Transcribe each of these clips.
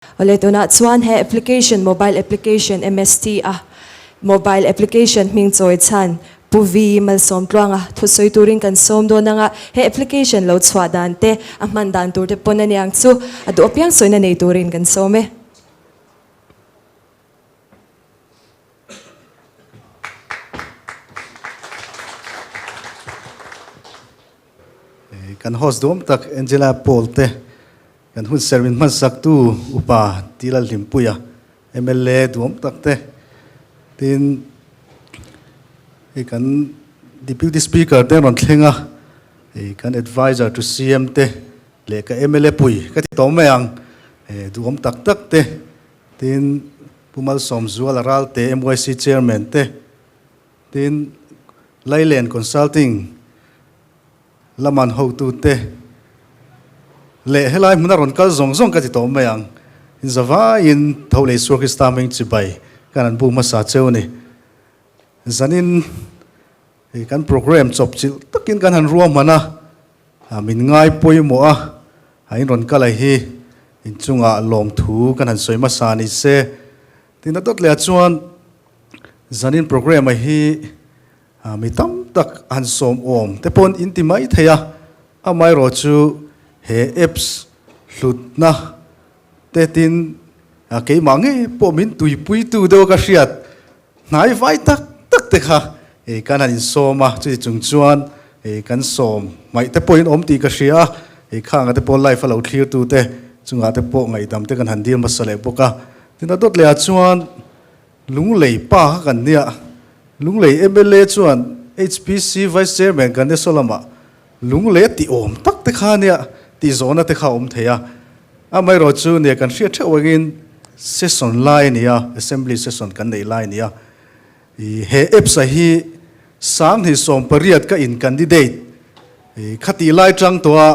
Awle tunah chuan he application mobile application MST a mobile application hming chawi chhan Pu V Malsawmtluanga thusawi turin kan sawm dawn anga he application lo chhuah dan te a hman dan tur te pawn aniang chu a duh apiang sawina nei turin kan sawm e. Kan host duam tak Angela Paul te Kan hun serving hmansaktu Upa Tila Hlimpuia, mla duam tak te, tin hei kan Deputy Speaker te an rawn thleng a, hei kan Adviser to CM te leh ka mla pui ka ti tawh mai ang, duhawm tak tak te, tin Pu Malsawmzuala Ralte MYC Chairman te, tin Lailen Consulting Laman hotute leh helai hmuna rawn kal zawng zawng ka ti tawh mai ang. In zavaiin tho leh Isua Krista hming chibai kan an bu hmasa cheu a ni. Zanin hei kan program chawp chilh takin kan han ruahman a, min ngai pawimawh a, a in rawn kal a hi inchungah lawmthu kan han sawi hmasa ni se. Tin a dawt leh ah chuan zanin program a hi Mi tam tak han sawm awm te pawn in ti mai thei a, amaherawh chu he apps hlutna te tin keimah nge pawh min tuipuitu deuh ka hriat hnai vai tak tak te kha kan han insawm a, chuti chung chuan kan sawm hmaih te pawhin awm tih ka hria a, khanga te pawh live a lo thlirtu te chungah te pawh ngaihdam te kan han dil hmasa leh bawk a, tin a dawt leh ah chuan Lunglei pa kha kan nia. Lunglei mla chuan HPC Vice Chairman kan nia saw lamah Lunglei a tih awm tak te kha nia tih zawhna te kha a awm thei a. Amaherawh chu nia kan hriat theuh angin session lai a ni a, Assembly session kan neih lai a ni a. Ih he apps a hi 2018 ka in candidate ih kha tih lai tang tawh a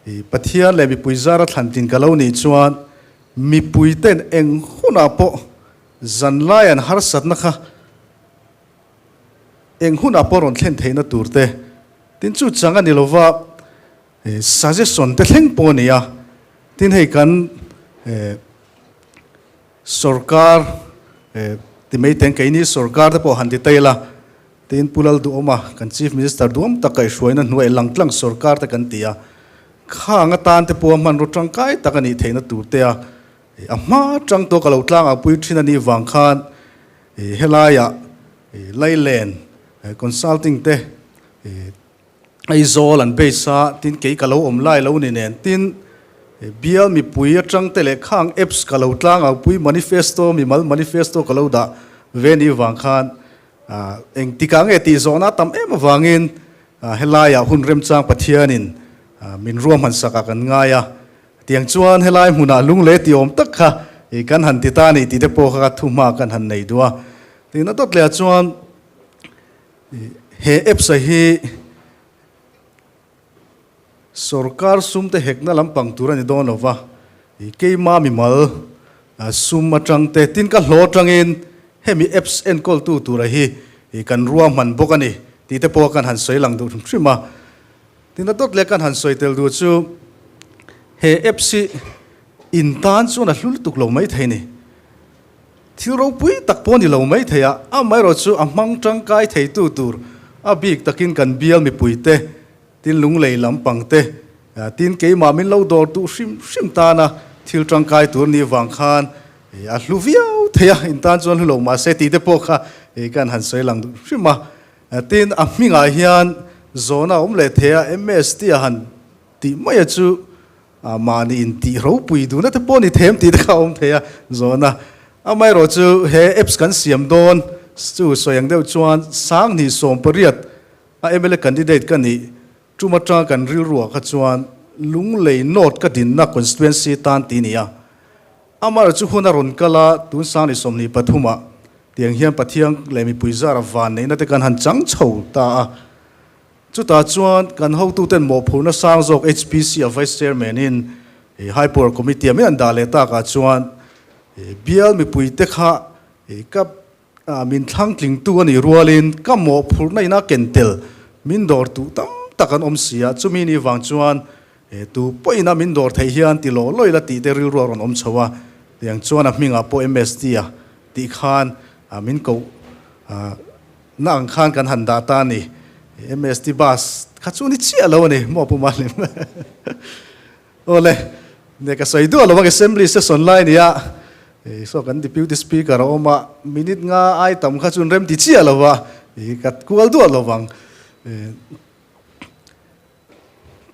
ih Pathian leh mipui zara thlantin ka lo nih chuan mipui ten eng hunah pawh Zanlai an harsatna kha eng hunah pawh rawn thlen theihna tur te, tin chu chang a ni lova suggestion te thleng pawh a ni a, tin hei kan sorkar ti mai teng keini sorkar te pawh han ti ta ila, tin Pu Lalduhawma kan Chief Minister duam tak kaihhruaina hnuai langtlang sorkar te kan ti a, khang atan te pawh a hmanraw tangkai tak a nih theihna tur te a. A hma tang tawh ka lo tlang a pui thin a nih vang khan helaiah Lailen Consulting te Aizawl an base a, tin kei ka lo awm lai lo ni nen, tin bial mipui atang te leh khang apps ka lo tlang a pui manifesto mimal manifesto ka lo dah ve nih vang khan engtikah nge tih zawhna a tam em avangin helaiah hun remchang Pathianin min ruahman sakah kan ngai a. Tiang chuan helai hmunah lung leh ti awm tak kha i kan han ti ta a ni tih te pawh kha thu hma kan han nei duh a. Tiin a dawt leh ah chuan he apps a hi sorkar sum te hekna lampang tur a ni dawn lo va, i keima mimal sum atang te tin ka hlaw atangin hemi apps enkawltu tura hi i kan ruahman bawk a ni tih te pawh kan han sawi lang duh hrim hrim a. Tin a dawt leh kan han sawi tel duh chu he apps hi in tan chuan a hlu lutuk lo mai thei ni. Thil ropui tak pawh a ni lo mai thei a, amaherawh chu a hmang tangkai theitu tur a bik takin kan bial mipui te, tin lunglei lampang te, tin keimah min lo dawr duh hrim hrim tana thil tangkai tur nih vang khan a hlu viau thei a, in tan chuan hlu lo mahse tih te pawh kha kan han sawi lang duh hrim a. Tin, a hmingah hian zawhna a awm leh thei a, MST a han tih mai a chu mahni intih ropui duhna te pawh ni them tih te kha a awm thei a, zawhna. Amaherawh chu he apps kan siam dawn chu sawi ang deuh chuan 2018 a mla candidate ka nih tum atanga kan rilruah kha chuan Lunglei North ka dinna constituency tan ti ni a. Amaherawh chu hun a rawn kal a, tun 2023 ah Tiang hian Pathian leh mipui zara van neihna te kan han chang chho ta a. Chutah chuan kan hotuten mawhphurhna sang zawk HPC a Vice Chairman in High Power Committee a min an dah leh takah chuan bial mipui te kha ka min thlang tlingtu a nih rualin ka mawhphurhna ina ken tel min dawr duh tam tak an awm si a. Chumi ni vang chuan tu pawhin a min dawr theih hian ti lawh lawih la tih te rilru a rawn awm chho a. Tiang chuan a hmingah pawh MST a tih khan min koh na ang khan kan han dah ta a ni. MST bus kha chu ni chiah lo a ni maw Pu Malim? Aw le, ne ka sawi duah lo ang Assembly session lai nia saw kan Deputy Speaker a awm a, minute nga ai tam kha chuan rem ti chiah lo va, ka kual duah lo vang.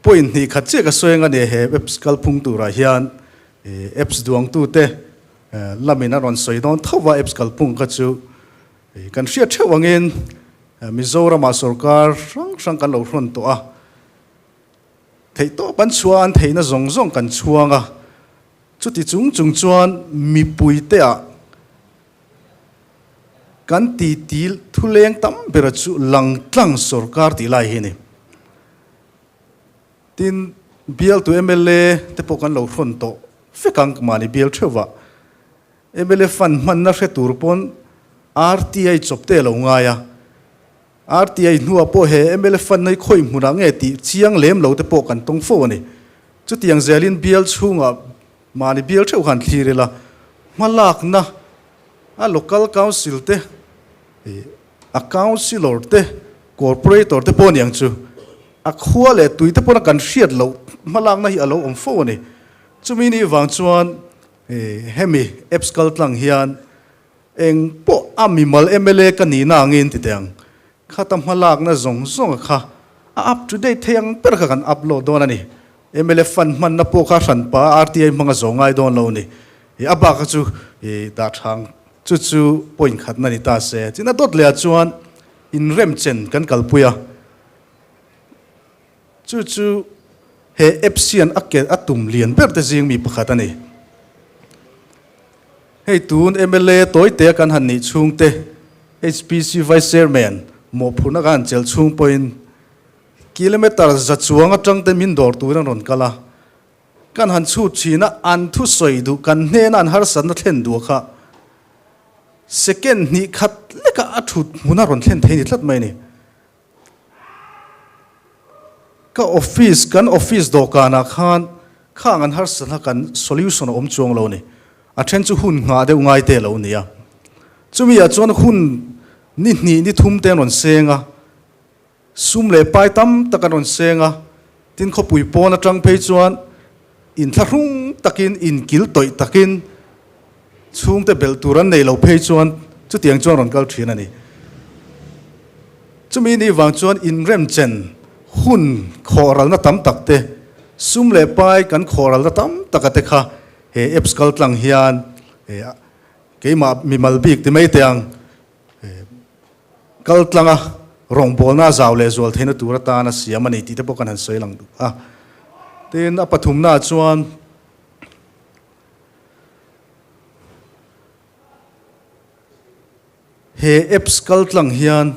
Point hnih khat chiah ka sawi ang a ni he apps kalphung turah hian apps duangtute lamin a rawn sawi dawn tho va apps kalphung kha chu kan hriat theuh angin Mizoramah sorkar hrang hrang kan lo hrawn tawh a, theihtawp an chhuah a an theihna zawng zawng kan chhuang a, chuti chung chung chuan mipuite ah Kan titi thuleng tam bera chu langtlang sorkar tih lai hi a ni. Tin, bialtu mla te pawh kan lo hrawn tawh vek ang mahni bial theuhvah. Mla fund hmanna hre tur pawn RTI chawp te a lo ngai a. RTI hnuah pawh he mla fund hi khawi hmunah nge tih chiang lem lo te pawh kan tawng fo a ni. Chutiang zelin bial chhungah Mahni bial theuh khan thlir ila, hmalakna a local council te, a councillor te, corporator te pawh aniang chu a khua leh tui te pawna kan hriat loh hmalakna hi a lo awm fo a ni. Chumi ni vang chuan hemi apps kaltlang hian eng pawh a mimal mla ka nihna angin ti teh ang, Khata hmalakna zawng zawnga kha a up to date thei ang ber kha kan upload dawn a ni. Mla fund hmanna pawh kha hranpa RTI hmanga zawh ngai dawn lo a ni. I a bak kha chu i dah thang chu chu point khatna ni ta se. Tin a dawt leh ah chuan inremchen kan kalpui a, chu chu he apps hian a ke a tum lian ber te zing mi pakhat a ni. Hei tun mla tawite kan han nih chhung te, HPC Vice Chairman mawhphurhna kan han chelh chhung pawhin kilometre za chuang atang te min dawr turin an rawn kal a, kan han chhut thin a, an thusawi duh kan hnena an harsatna thlen duh kha second hnih khat leka a thut hmun a rawn thlen thei ni tlat mai a ni. Ka office, kan office dawhkanah khan khang an harsatna kan solution a awm chuang lo a ni. A then chu hun nghah deuh ngai te lo nia. Chumi ah chuan hun ni hnih ni thum te an rawn seng a, sum leh pai tam tak an rawn seng a, tin khawpui pawn atang phei chuan inthlahrung takin, inkil tawih takin Chhungte belh tur an nei lo phei chuan chutiang chuan rawn kal thin a ni. Chumi ni vang chuan inremchen hun khawhralna tam tak te, sum leh pai kan khawhralna tam taka te kha he apps kal tlang hian keimah mimal bik ti mai teh ang kal tlanga rawngbawlna zau leh zual theihna tur atana siam a ni tih te pawh kan han sawi lang duh a. Tin, a pathumnaah chuan. He apps kal tlang hian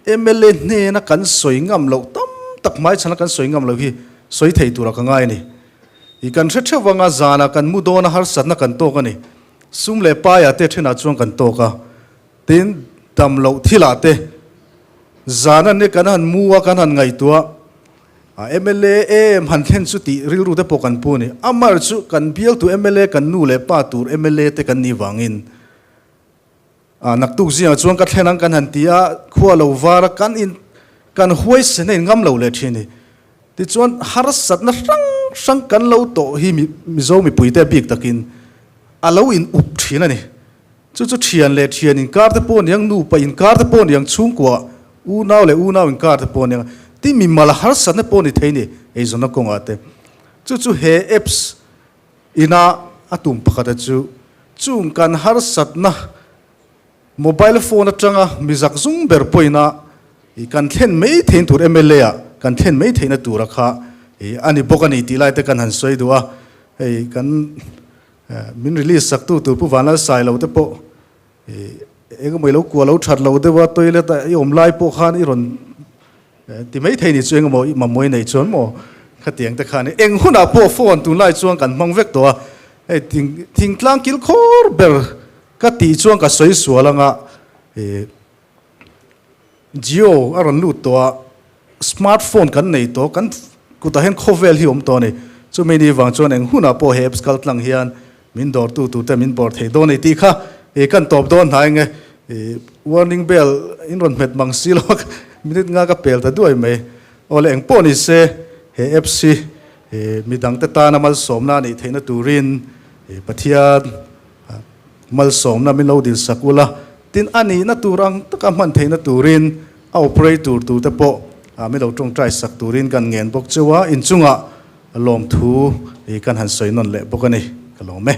mla hnena kan sawi ngam loh tam tak hmaichhana kan sawi ngam loh hi sawi thei tura ka ngai a ni. I kan hre theuh anga zanah kan mu dawn a harsatna kan tawk a ni. Sum leh paia te thenah chuan kan tawk a, tin dam loh thilah te zana ni kan han mu a kan han ngaihtuah. A mla em han thlen chu tih rilru te pawh kan pu a ni. Amar chu kan bialtu mla kan nu leh pa tur mla te kan nih vangin a naktuk zingah chuan ka thlen ang kan han ti a, khua lo var a kan in kan huaisen a in ngam lo leh thin a ni. Tichuan harsatna hrang hrang kan lo tawh hi Mizo mipuite bik takin a lo in up thin a ni. Chu chu thian leh thian inkar te pawh aniang, nupa inkar te pawh aniang, chhungkua unau leh unau inkar te pawh aniang, tin mimal harsatna pawh ni thei ni eizawnna kawngah te. Chu chu he apps ina a tum pakhata chu chung kan harsatna mobile phone atanga mi zak zung ber pawhina i kan thlen mai theihna tur mla ah kan thlen mai theihna tura kha i a ni bawk a ni tih lai te kan han sawi duh a, hei kan Min release sak tu tur Pu Vanlal Sailo te pawh eng emaw i lo kuah lo that lo deuh a, toilet a i awm lai pawh khan i rawn ti mai thei ni chu eng emaw i mamawh i neih chuan maw khatiang te khan eng hunah pawh phone tunlai chuan kan hmang vek tawh a, hei thingtlang kil khawr ber ka tih chuan ka sawi sual anga Jio a rawn lut tawh a, smart phone kan nei tawh, kan kutah hian khawvel hi awm tawh a ni. Chumi ni vang chuan eng hunah pawh he apps kal tlang hian. Min dawrtu turte min bawr thei dawn ei tih kha i kan tawp dawn hnai nge i warning bell in rawn hmet mang si lo a minute nga ka pel ta duai mai. Aw le engpawh ni se he apps hi midangte tana malsawmna a nih theihna turin Pathian malsawmna min lo dilsak ula tin a nihna tur ang taka hman theihna turin a operator turte pawh min lo tawngtai sak turin kan ngen bawk cheu a inchungah Lawmthu i kan han sawi nawn leh bawk a ni. Ka lawm e.